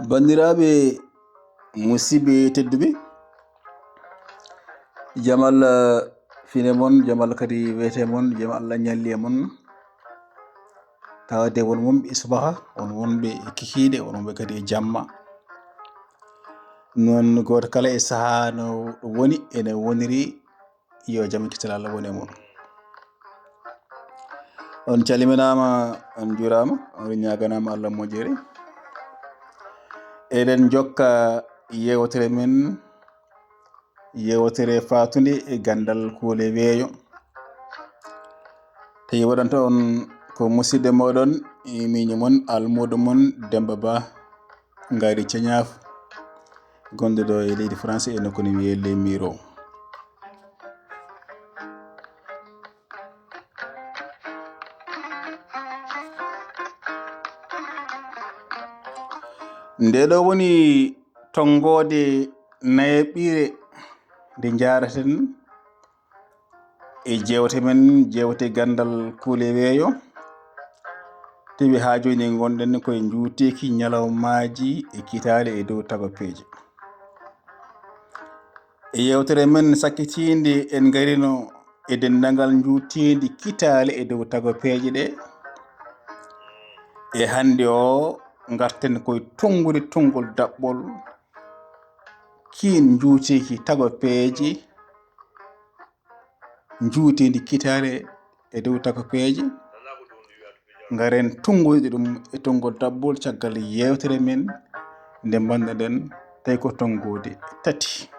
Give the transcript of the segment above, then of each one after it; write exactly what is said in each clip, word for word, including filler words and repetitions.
Banndiraaɓe musidɓe tedduɓe, jam Allah fine mon, jam Allah kadi wiyete mon, jam Allah ñalli e mon. Tawde won wonɓe e subaka, won wonɓe e kikiiɗe, won wonɓe kadi e jamma. Noon gooto kala e sahaa no woni, ene woniri, yo jam e kisal Allah won e mon. On calminaama, on njuuraama, on ñaaganaama Allah moƴƴere. Eɗen njokka yeewtere men, yeewtere faatunde e ganndal kuule weeyo. Tawi waɗanta on ko musidɗo mooɗon, e miño mon, almuudo mon, Demmba Ba, Ngaari Ceñaaf, gonɗo ɗo e leydi France, e nokku ne wiyee Les Mureaux. Nde ɗo woni tonngoode nayaɓire nde njaaraten e jeewte men, jeewte ganndal kuule weeyo. Tawi haa jooni ngonɗen koye njuuteeki ñalawmaaji e kitaale e dow tagopeeje. E yeewtere men sakkitiinde, en ngarino e denndaangal njuuteendi kitaale e dow tagopeeje ɗe. E hannde o, ngarten koye tonngude tonngol daɓɓol kiin njuuteeki tagopeeje, njuuteendi kitaale e dow tagopeeje. Ngaren tonngoyde ɗum e tonngol daɓɓol caggal yeewtere men nde mbannoɗen, tawi ko tonngoode tati.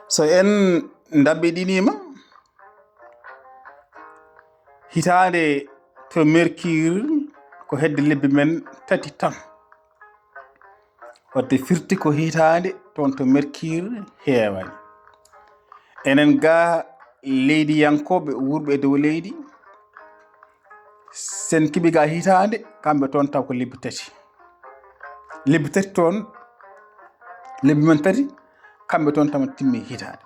So en ndaɓɓiɗiniima, hitaande to Mercure ko hedde lebbi men tati tan. Wadde firti ko hitaande toon to Mercure heewaani. Enen ga leydiyankooɓe wuurɓe e dow leydi, sen keɓi ga hitaande, kamɓe toon taw ko lebbi tati. Lebbi tati toon, lebbi men tati, kamɓe toon tama timmi hitaande.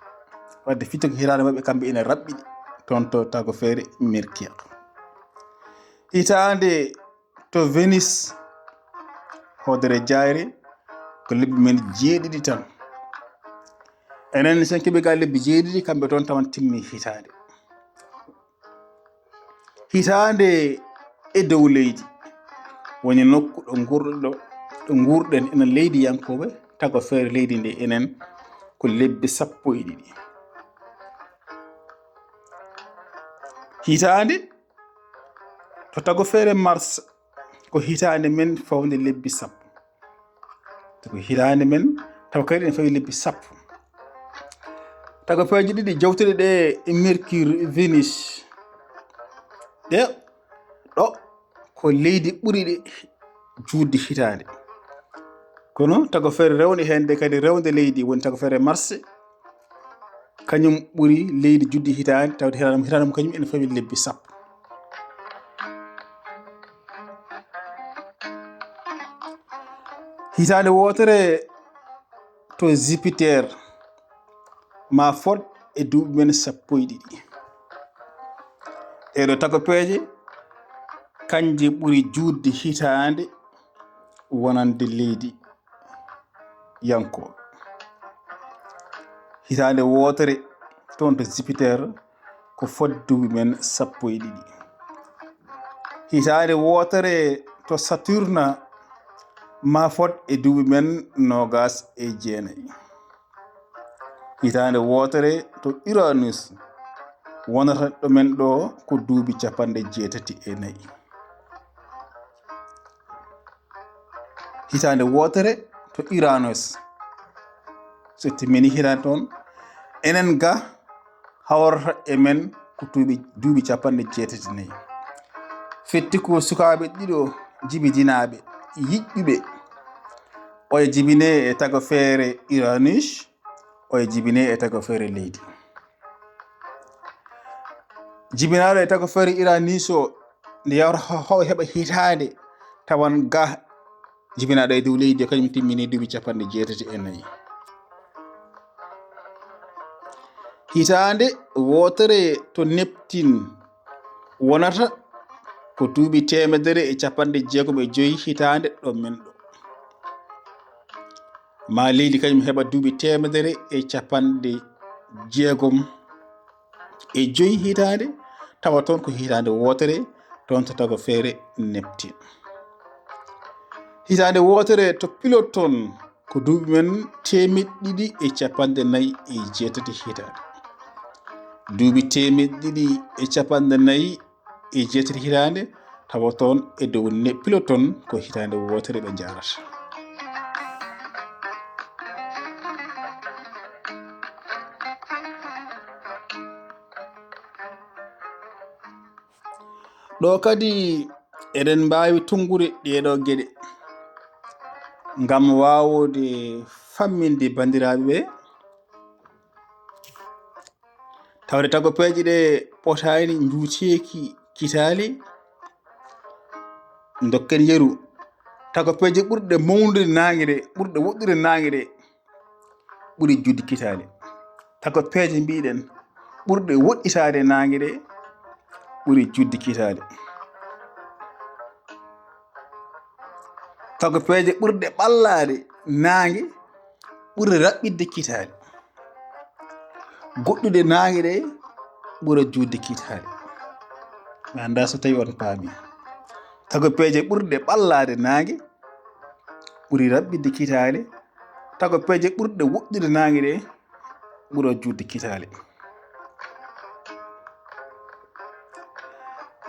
Wadde firti ko hitaande maɓɓe kamɓe ina raɓɓiɗi toon to tagofeere Mercure. Hitaande to Venus, hoodere jayre, ko lebbi men jeeɗiɗi tan. Enen sen keɓi ga lebbi jeeɗiɗi, kamɓe toon tawan timmi hitaande. Hitaande e dow leydi woni nokku ɗo nguurɗo, ɗo nguurɗen enen leydiyankooɓe, tagofeere leydi nde enen ko lebbi sappo e ɗiɗi. Hitaande to tagofeere Mars ko hitaande men fawnde lebbi sappo. Ko hitaande men taw kadi ene fawi lebbi sappo. Tagopeeje ɗiɗi jawtuɗe ɗe e Mercure, Venus, ɗe ɗo ko leydi ɓuri ɗe juutde hitaande. Kono tagofeere rewnde heen nde kadi rewnde leydi woni tagofeere Mars, kañum ɓuri leydi juutde hitaande, tawde hitaande mum, hitaande mum kañum ene fawi lebbi sappo. Hitaande wootere to Jupiter ma fot e duuɓi men sappo e ɗiɗi. Ɗeeɗo tagopeeje, kanje ɓuri juutde hitaande wonande leydi yankooɓe. Hitaande wootere toon to Jupiter ko fot duuɓi men sappo e ɗiɗi. Hitaande wootere to Saturne ma fot e duuɓi men noogaas e jeenayi. Hitaande wootere to Uranus wonata ɗo men ɗo ko duuɓi capanɗe jeetati e nayi. Hitaande wootere to Uranus. So timmini hitaande toon, enen ga hawrata e men ko duuɓi, duuɓi capanɗe jeetati nayi. Firti ko sukaaɓe ɗiɗo jibidinaaɓe, yiɗɓe. Oya jibine e tagofeere Uranus, oya jibine e tagofeere leydi. Jibinaaɗo e tagofeere Uranus o, nde yawta ho-, ho-, heɓa hitaande, tawan ga jibinaaɗo e dow leydi, kañum timmini duuɓi capanɗe jeetati e nayi. Hitaande wootere to Neptin wonata ko duuɓi teemedere e capanɗe jeegom e joyi hitaande ɗo men ɗo. Maa leydi kañum heɓa duuɓi teemedere e capanɗe jeegom e joyi hitaande, tawa toon ko hitaande wootere, toon to tagofeere Neptin. Hitaande wootere to Piloton ko duuɓi men teemeɗɗe ɗiɗi e capanɗe nayi e jeetati hitaande. Duuɓi teemeɗɗe ɗiɗi e capanɗe nayi e jeetati hitaande, tawa toon e dow ne Piloton ko hitaande wootere ɓe njaarata. Ɗo kadi eɗen mbaawi tunngude ɗeeɗoo geɗe ngam waawde famminde banndiraaɓe ɓe, tawde tagopeeje ɗe potaani njuuteeki kitaali. Ndokken yeru. Tagopeeje ɓurɗe mawnude naange ɗe, ɓurɗe woɗɗude naange ɗe, ɓuri juutde kitaali. Tagopeeje mbiɗen ɓurɗe woɗɗitaade naange ɗe, ɓuri juutde kitaali. Tagopeeje ɓurɗe ɓallaade naange ɓuri raɓɓiɗde kitaali. Goɗɗude naange ɗe ɓura juutde kitaali. Mi anndaa so tawi on paami. Tagopeeje ɓurɗe ɓallaade naange ɓuri raɓɓiɗde kitaali. Tagopeeje ɓurɗe woɗɗude naange ɗe ɓura juutde kitaali.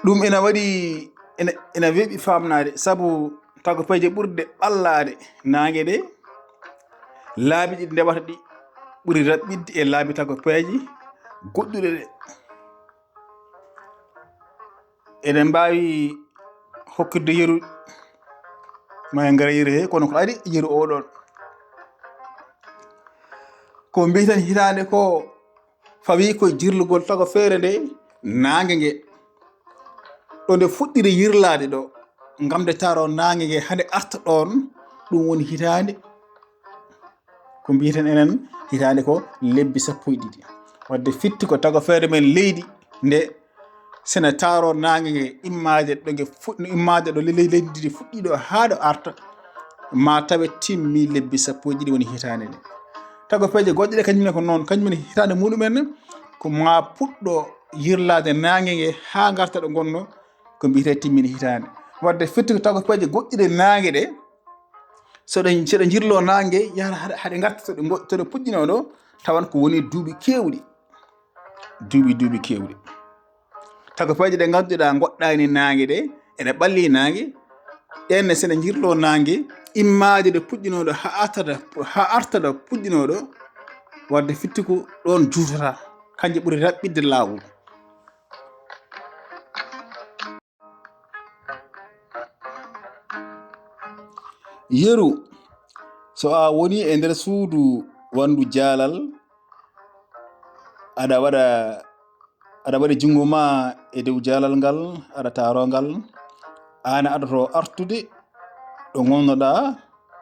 Ɗum ina waɗi, ina, ina weeɓi faamnaade, sabu tagopeeje ɓurɗe ɓallaade naange ɗe, laabi ɗi ndewata ɗi ɓuri raɓɓiɗde e laabi tagopeeje goɗɗuɗe ɗe. Eɗen mbaawi hokkirde yeru, ma en ngara yeru he, kono ko ari yeru oɗon. Ko mbiyeten hitaande ko fawi ko jirlugol tagofeere nde naange nge. Ɗo nde fuɗɗiri yirlaade ɗo, ngam nde taaro naange nge, hade arta ɗoon, ɗum woni hitaande. Ko mbiyeten enen hitaande ko lebbi sappo e ɗiɗi. Wadde fitti ko tagofeere men leydi nde, sene taaro naange nge, immaade ɗo nge fuɗ-, immaade ɗo le-, le-, leydi ndi fuɗɗi ɗo haa ɗo arta, ma tawe timmi lebbi sappo e ɗiɗi woni hitaande nde. Tagopeeje goɗɗe ɗe kañum ne ko noon, kañum ne hitaande muɗumen ko ma puɗɗo yirlaade naange nge haa ngarta ɗo ngonno, ko mbiyetee timmini hitaande. Wadde fitti ko tagopeeje goɗɗe ɗe naange ɗe, so ɗe, so ɗe njirloo naange, yaha haɗe, haɗe ngarta to ɗe ngo-, to ɗe puɗɗinoo ɗo, tawan ko woni duuɓi keewɗi. Duuɓi, duuɓi keewɗi. Tagopeeje ɗe ngannduɗaa ngoɗɗaani naange ɗe, eɗe ɓallii naange, ɗeen ne so ɗe njirloo naange, immaade ɗo puɗɗinoo ɗo haa arta ɗo, haa arta ɗo puɗɗinoo ɗo, wadde fitti ko ɗoon juutata, kanje ɓuri raɓɓiɗde laawol. Yeru, so a woni e nder suudu wanndu jaalal, aɗa waɗa, aɗa waɗi junngo ma e dow jaalal ngal, aɗa taaroo ngal, aan aɗoto artude ɗo ngonnoɗaa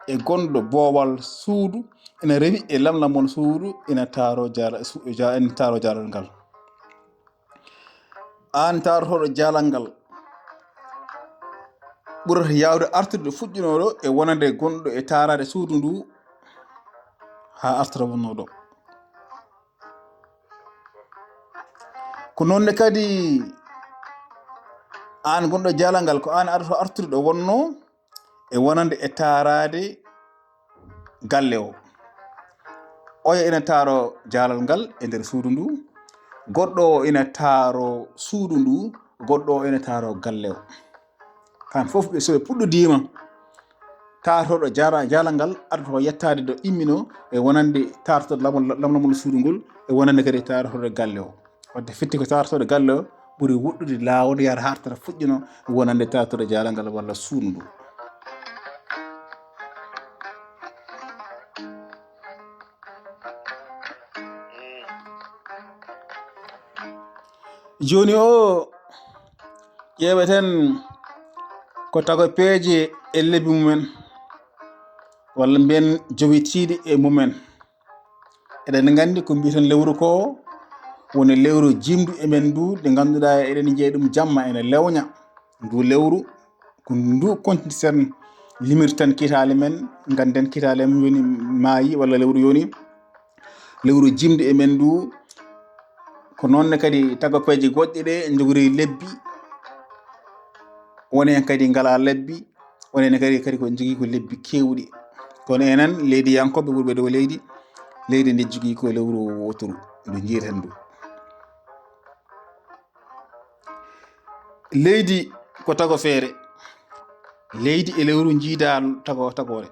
e gonɗo boowal suudu, ina rewi e lamlamol suudu, ina taaroo jaala-, su-, ja-, ina taaroo jaalal ngal. Aan taarotooɗo jaalal ngal, ɓurata yaawde artude ɗo fuɗɗinooɗo e wonande gonɗo e taaraade suudu ndu haa artata wonnooɗo. Ko noon ne kadi, aan gonɗo jaalal ngal, ko aan aroto artude ɗo wonnoo e wonande e taaraade galle o. Oya ina taaro jaalal ngal e nder suudu ndu, goɗɗo o ina taaro suudu ndu, goɗɗo o ina taaro galle o. Kamɓe fof ɓe, so ɓe puɗɗodiima, taarotooɗo jaara-, jaalal ngal adata ko yettaade ɗo immino e wonande taarotooɗo lamol, lamlamol suudu ngol, e wonande kadi taarotooɗo galle o. Wadde fitti ko taarotooɗo galle o ɓuri woɗɗude laawol, yahata haa artata fuɗɗino wonande taarotooɗo jaalal ngal walla suudu ndu. Jooni o, ƴeeweten ko tagopeeje e lebbi mumen, walla mbiyen jowitiiɗi e mumen. Eɗen nganndi ko mbiyeten lewru ko, woni lewru jimdu e men ndu, nde ngannduɗaa eɗen njiya ɗum jamma ene lewña. Ndu lewru, ko ndu concerne limirten kitaale men, ngannden kitaale men yoni maayi walla lewru yoni. Lewru jimdu e men ndu, ko noon ne kadi tagopeeje goɗɗe ɗe njogori lebbi, woni heen kadi ngalaa lebbi, woni heen kadi, kadi ko njogii ko lebbi keewɗi. Kono enen leydiyankooɓe wurɓe dow leydi, leydi ndi jogii ko lewru wooturu ndu njiyeten ndu. Leydi ko tagofeere. Leydi e lewru njiida tago-, tagoore.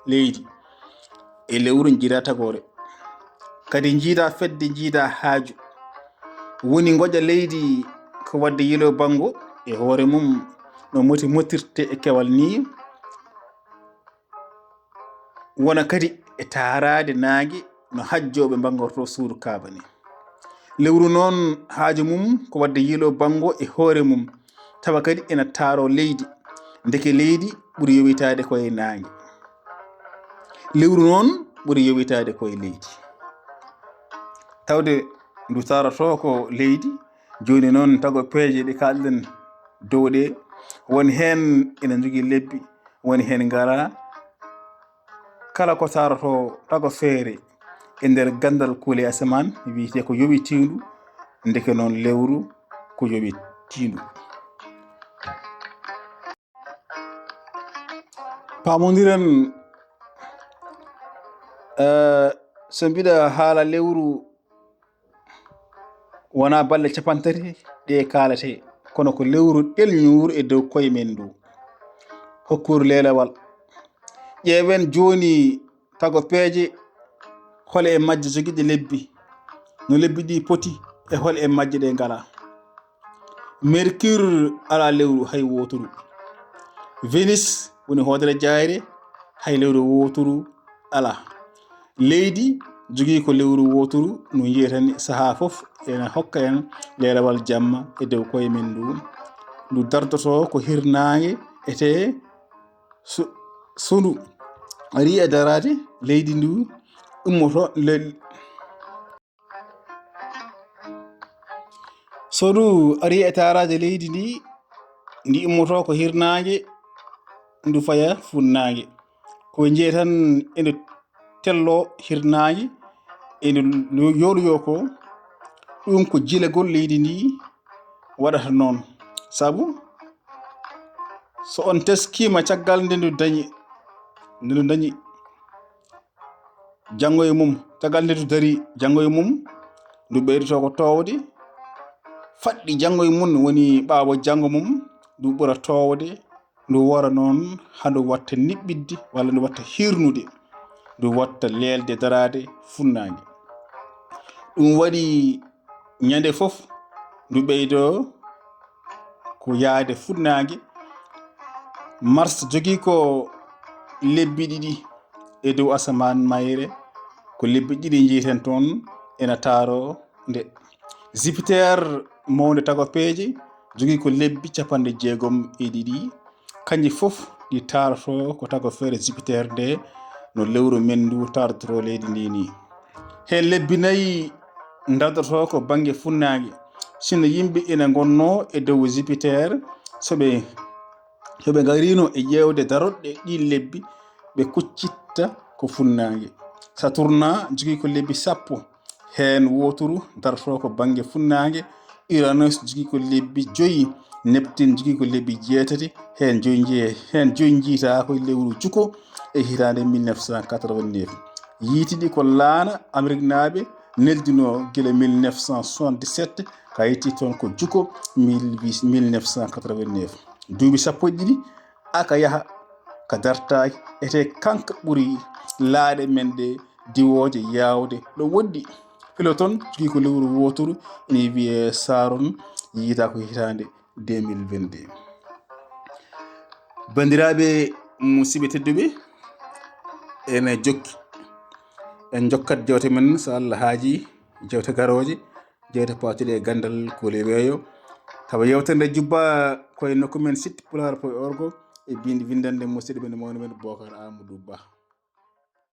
Leydi e lewru njiida tagoore. Kadi njiida fedde, njiida haaju. Woni ngoƴa leydi ko waɗde yilo banngo e hoore mum no moti motirte e kewal ni. Wona kadi e taaraade naange no hajjooɓe mbaggortoo suudu Kaaba ni. Lewru noon haaju mum ko waɗde yilo banngo e hoore mum, tawa kadi ena taaroo leydi. Ndeke leydi ɓuri yowitaade ko e naange. Lewru noon ɓuri yowitaade ko e leydi. Tawde ndu taarotoo ko leydi, jooni noon tagopeeje ɗe kaalɗen dow ɗe, won heen ena njogii lebbi, woni heen ngalaa. Kala ko taarotoo tagofeere e nder ganndal kuule asamaan wiyetee ko yowitiindu, ndeke noon lewru ko yowitiindu. Paamondiren, eh, so mbiɗa haala lewru, wonaa balɗe cappanɗe tati ɗe kaalatee, kono ko lewru ɗelñuuru e dow koye men ndu. Hokkuru leelewal. Ƴeewen jooni tagopeeje, hole e majje jogiiɗe lebbi, no lebbi ɗi poti e hole e majje ɗe ngalaa. Mercure alaa lewru hay wooturu. Venus woni hoodere jayre, hay lewru wooturu alaa. Leydi jogii ko lewru wooturu, no njiyeten sahaa fof ena hokka en leelewal jamma e dow koye men ndu. Ndu dartotoo ko hirnaange etee so, so ndu arii e daraade leydi ndu ummoto le-, so ndu arii e taaraade leydi ndi, ndi ummoto ko hirnaange, ndu faya funnaange. Ko njiyeten ene tello hirnaange, ene lo-, yooloyo ko ɗum ko jilagol leydi ndi waɗata noon. Sabu so on teskiima caggal nde ndu dañi, nde ndu dañi janngo e mum, caggal nde ndu darii janngo e mum, ndu ɓeydoto ko toowde, faɗɗi janngo e mum, woni ɓaawo janngo mum, ndu ɓura toowde, ndu wora noon haa ndu watta niɓɓidde walla ndu watta hirnude, ndu watta leelde daraade funnaange. Ɗum waɗi ñande fof ndu ɓeydoo ko yahde funnaange. Mars jogii ko lebbi ɗiɗi e dow asamaan mayre, ko lebbi ɗiɗi njiyeten toon ena taaroo nde. Jupiter mawnde tagopeeje jogii ko lebbi cappanɗe jeegom e ɗiɗi, kanji fof ɗi taarotoo ko tagofeere Jupiter nde no lewru men ndu taarotoo leydi ndi ni. Heen lebbi nayi ndardotoo ko bannge funnaange. Sinno yimɓe ina ngonnoo e dow Jupiter, so ɓe, so ɓe ngariino e ƴeewde daroɗɗe ɗiin lebbi, ɓe kuccitta ko funnaange. Saturna jogii ko lebbi sappo, heen wooturu darotoo ko bannge funnaange. Uranus jogii ko lebbi joyi, Neptune jogii ko lebbi jeetati, heen joyi nji-, heen joyi njiytaa ko e lewru juko e hitaande mille neuf cent quatre-vingt-neuf. Yiitiiɗi ko laana Ameriknaaɓe neldunoo gila mille neuf cent soixante-dix-sept, ka yetti toon ko juko mille, mille neuf cent quatre-vingt-neuf. Duuɓi sappo e ɗiɗi aka yaha ka dartaaki, etee kanka ɓuri laaɗe men ɗe diwooje yaawde ɗo woɗɗi. Pluton jogii ko lewru wooturu, ene wiyee Saron, yiitaa ko hitaande deux mille vingt-deux. Banndiraaɓe musidɓe tedduɓe, ene jokki. En jokkat jewte men, so Allah haaji, jewte garooje, jewte paatuɗe e ganndal kuule weeyo. Tawa yewtere nde jubba ko e nokku men site pulaar point org e bindi winndannde musidɗo men mawni men Bocar Amadou Ba.